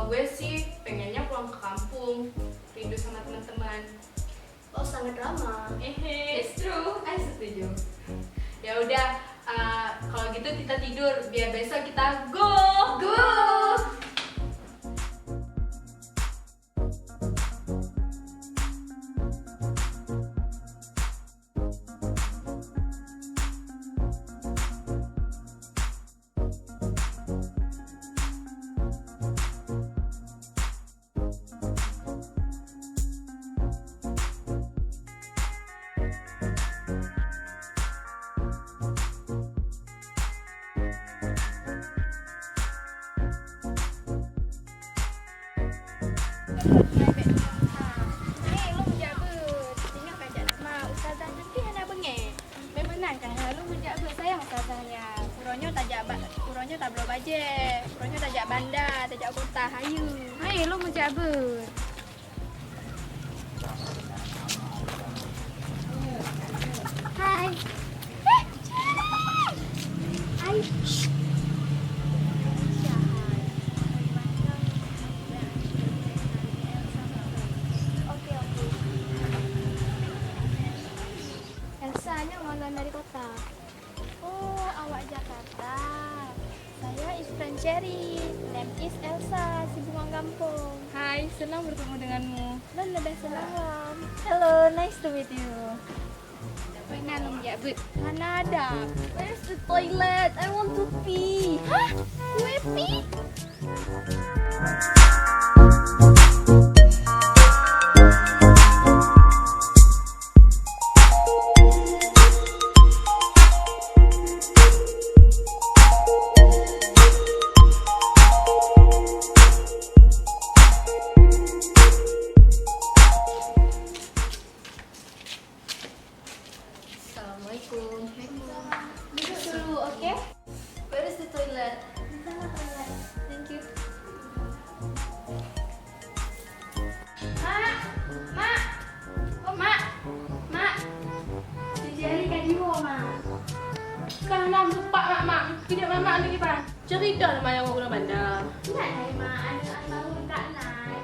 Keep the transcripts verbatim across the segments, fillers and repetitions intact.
Gue sih pengennya pulang ke kampung, rindu sama teman-teman. Oh, sangat ramah. Ehe. It's true. I setuju. Ya udah, eh, kalau gitu kita tidur, biar besok kita go. Go. Hei, lôn jak beuet. Singoh ka jak ma, ustazah nyan pih hana beungèh. Bèk meunan ka, lôn jak beuet sayang ustazah nyan. Uroe nyoe tajak ba-, uroe nyoe tabloe bajèe, uroe nyoe tajak banda, tajak kota, hayu. Hei, lôn jak beuet. Hai. Eh, hai. Shh. Oke, oke. Elsa, nyoe malon dari kota. Oh, awak Jakarta. Saya is friend Cherry. Name is Elsa, si bungong gampông. Hai, senang bertemu denganmu. Lôn leubeh senang lom. Hello, nice to meet you. Pernah lôn jak beuet. Hana adab. Where's the toilet? I want to pee. Hah? Kue pee? Assalamualaikum. Duduk dulu, oke? Where is the toilet? Di sana toilet. Thank you. Mak! Mak! Oh, Mak! Mak! Cucu Cherry ka jiwoe, Mak. Ka na meutupat, Mak, Mak. Keuneuk Mak, Mak, aneuk kiban. Cerita nama nyang guna banda. Ingat hai, Mak, aneuk almarhum Kak Nai.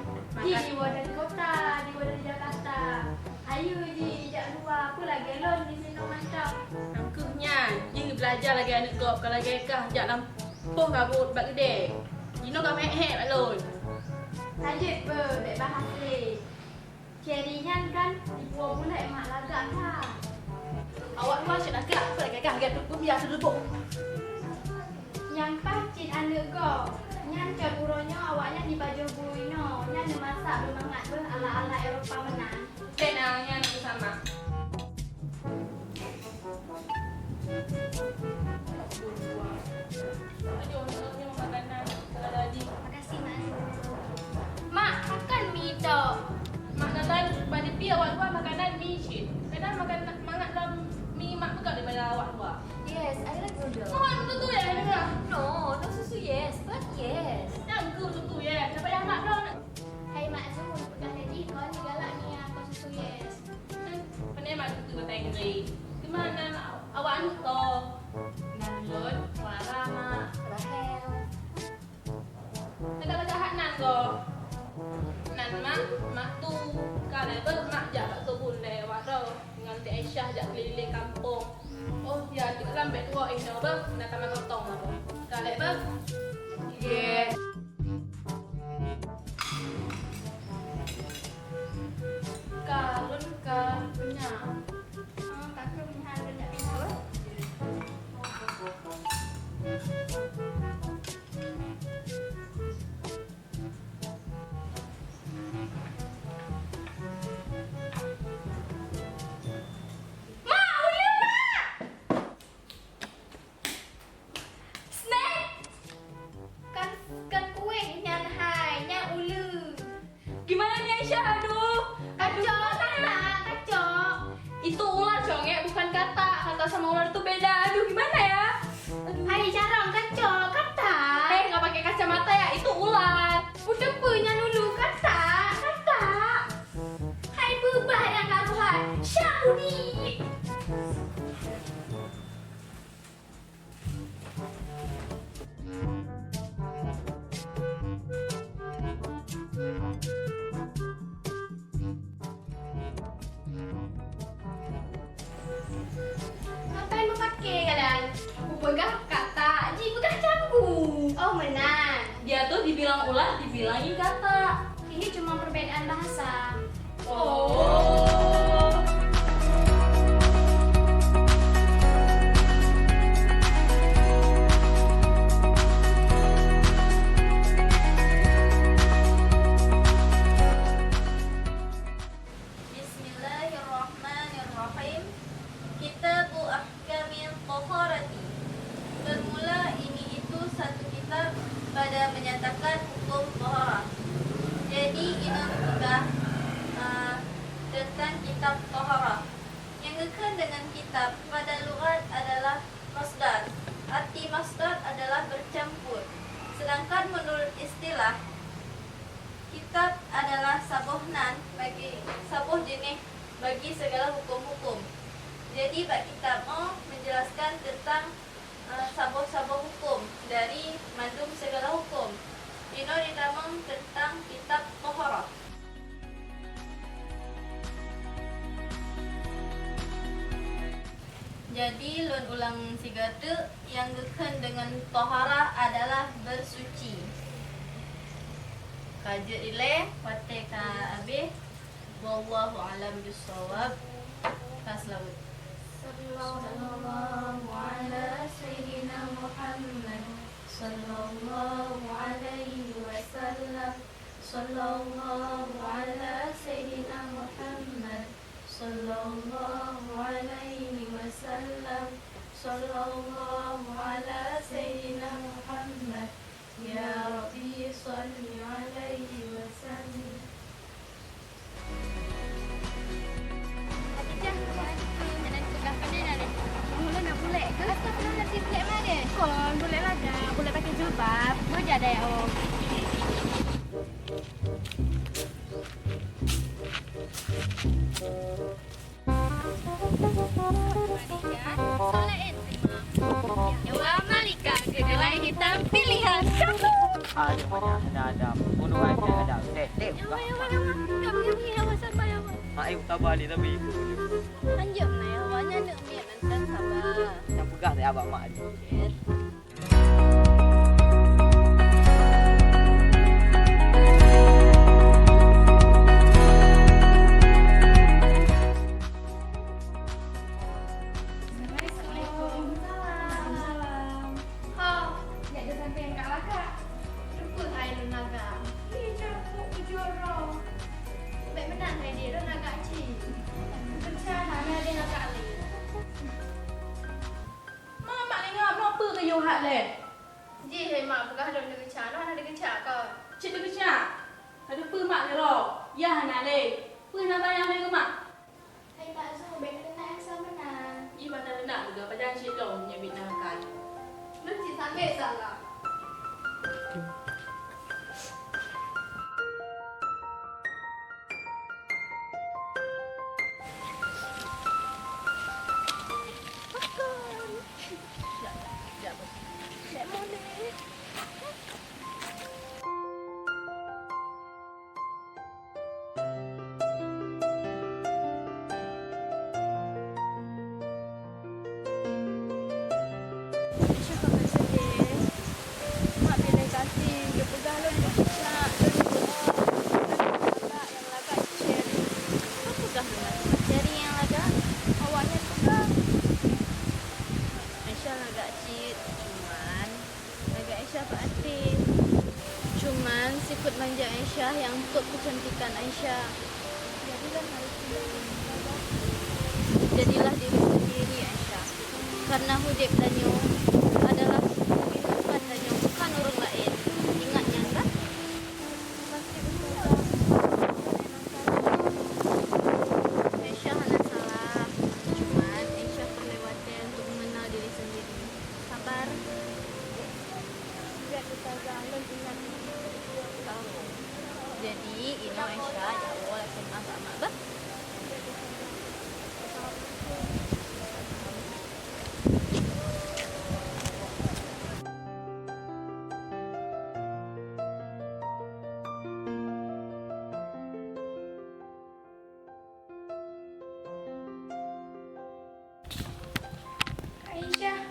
Ji jiwoe dari kota, jiwoe dari Jakarta. Ayu ji jak luwa, peue lagèe lôn di sinoe mantong. Nyang keuh nyan, jih beulajar lagèe aneuk gob, ka lagèe kah jak lam poh kabot bak keudè. Jinoe ka meuhèk-hèk bak lôn. Lanjut beuh, bèk bahas lé. Cherry nyan kan dipuwoe bulèe mak lagak that. Awak dua cit lagak, peue lagèe kah lagèe peumiat teuleubong. Nyang paih cit aneuk gob. Nyan cot uroe nyoe awaknyan jipajoh bu inoe. Nyan neumasak beumangat beuh ala-ala Eropa meunan. Tenang, nyan beusama. Makasih, Mak. Mak, makan mi tok. Mak, natan bak tepi awak dua makanan mi cit. Kadang makan mangat lom mi mak peugah daripada awak dua. Yes, I like noodle. Oh, betul tu ya, dengar. No, no susu yes, but yes. Nyang keu susu yes. Dapat yang mak dong. Hai Mak Zul, peugah lé jih kon galak ni aku susu yes. Pane mak tu bahasa Inggris. Di mana awak anu to? Nan lôn, Farah, Mak. Rahel. Teuka-teuka hat nan go. Nan mak, mak tu. Ka lheueh beuh mak jak bak kebun lé awak droe. Ngon Ti Aisyah jak keliling kampung. Oh, ya, di dalam bek dua inoe beuh, na taman rotong lah beuh. Ka lheueh beuh? Yes. Ka lôn ka punya. Ah, ka keu meuhan banyak pintu. Mak, ulèe, Mak! Snack! Kan, kan kueh nyan hai, nyan ulèe. Gimana nih, Aisyah? Aduh. Aduh, kacok, gimana ya? Kacok, kacok. Itu ular, Congek, bukan katak. Katak sama ular itu beda. Aduh, gimana ya? Aduh. Hai, carông, kacok, katak. Eh, nggak pakai kacamata ya? Itu ular. Udah punya dulu, katak, katak. Hai, beubah nyang ka buhat. Syah budi. Peugah katak, jipeugah canggu. Oh, meunan. Dia tu dibilang ulah, dibilang ié katak. Ini cuma perbedaan bahasa. Oh. Bismillahirrahmanirrahim. Kitabu Ahkamit Taharati. Bermula ini itu satu kitab pada menyatakan hukum taharah. Jadi, inoe peugah, eh, tentang kitab taharah. Nyang geukheun dengan kitab pada lughat adalah masdar. Arti masdar adalah bercampur. Sedangkan menurut istilah, kitab adalah saboh nan bagi saboh jeuneh bagi segala hukum-hukum. Jadi, bak kitab nyoe menjelaskan tentang, eh, saboh-saboh hukum dari mandum segala hukum. Inoe jitamong tentang kitab taharah. Jadi, lôn ulang siga teuk, nyang geukheun deungon taharah adalah bersuci. Ka jeuet ilée, watée ka habéh. Wallahu a'lam bissawab. Ka seulaweuet. Sallallahu ala sayyidina Muhammad. Sallallahu alaihi wasallam. Sallallahu ala sayyidina Muhammad. Sallallahu alaihi wasallam. Sallallahu ala sayyidina Muhammad. Ya Rabbi, salli alaihi wa sallim. Khadijah, jangan peugah pandai dah leh. Mula nak bulek ke? Astagfirullah, nanti bulek mana? Kon, bulek lagak, bulek pakai jilbab. Bujang deh, oh. Khadijah, solat. Nyawa Malika, kedelai hitam pilihan. Aduh, banyak ada-ada. Bunuh ai ada-ada. Teh, teh. Nyawa, nyawa, nyawa. Nyawa, nyawa, nyawa, sabar, nyawa. Mak, eh, sabar ni, tapi. Lanjut, nah, nyawa, nyawa, nyawa, nyawa, sabar. Yang pegang saya abang mak ni. Yes. Assalamualaikum. Waalaikumsalam. Ha, jak sampai nyang ka lagak. Lupa hai lôn lagak. Ih, capuk bujur roh. Baik meunan hai dek, lôn lagak cit. Peucah hana deh lagak lé. Ma, mak lé ngon, nyoe peue geuyue hat lé? Jih lé mak peugah lôn deugeucak, lôn hana deugeucak kon. Cit deugeucak? Ka teupeue mak keudroe, yah hana lé. Peue na sayang lé keu mak? Hai Pak Zu, bèk teunak nyang sa meunan. Jih mata teunak juga pajan cit lom nyang bit na makan. Lôn cit sambet salah. Aisyah ka sedih. Mak bilai gasien geupeugah lôn deugeucak, lôn geuwoe, lôn lagak nyang lagak cit. Peue peugah lôn lagak cit nyang lagak? Awaknyan peugah Aisyah lagak cit, cuman lagak Aisyah bak até. Cuman sikot manja Aisyah nyang peuet keucantikan Aisyah. Jadilah harus tinggal di rumah. Jadilah diri sendiri, Aisyah. Karena udép tanyoe adalah kehidupan tanyoe, bukan ureueng laén. Ingat nyan, kan? Aisyah hana salah. Cuman Aisyah peureulée watée untuk mengenal diri sendiri. Sabar. Jadi, inoe Aisyah jak woe S M A bak mak bah. Aisyah.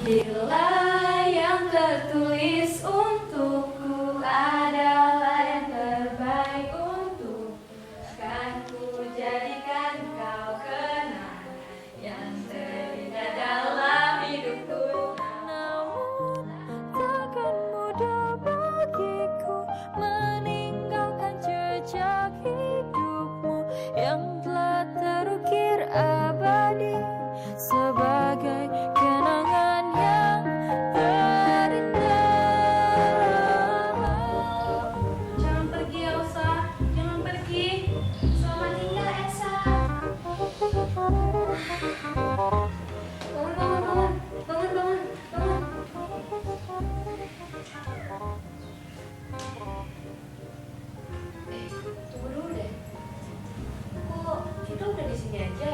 Bila yang tertulis untukku adalah yang terbaik untukku, akan ku jadikan kau kenangan yang terindah dalam hidupku. Namun, takkan mudah bagiku meninggalkan jejak hidupmu yang telah terukir abadi sebagai kenangan yang terindah. Jangan pergi, Elsa. Jangan pergi. Selamat tinggal, Elsa. Bangun, bangun, bangun. Bangun, bangun, bangun. Eh, tunggu dulu deh. Kok kita udah di sini aja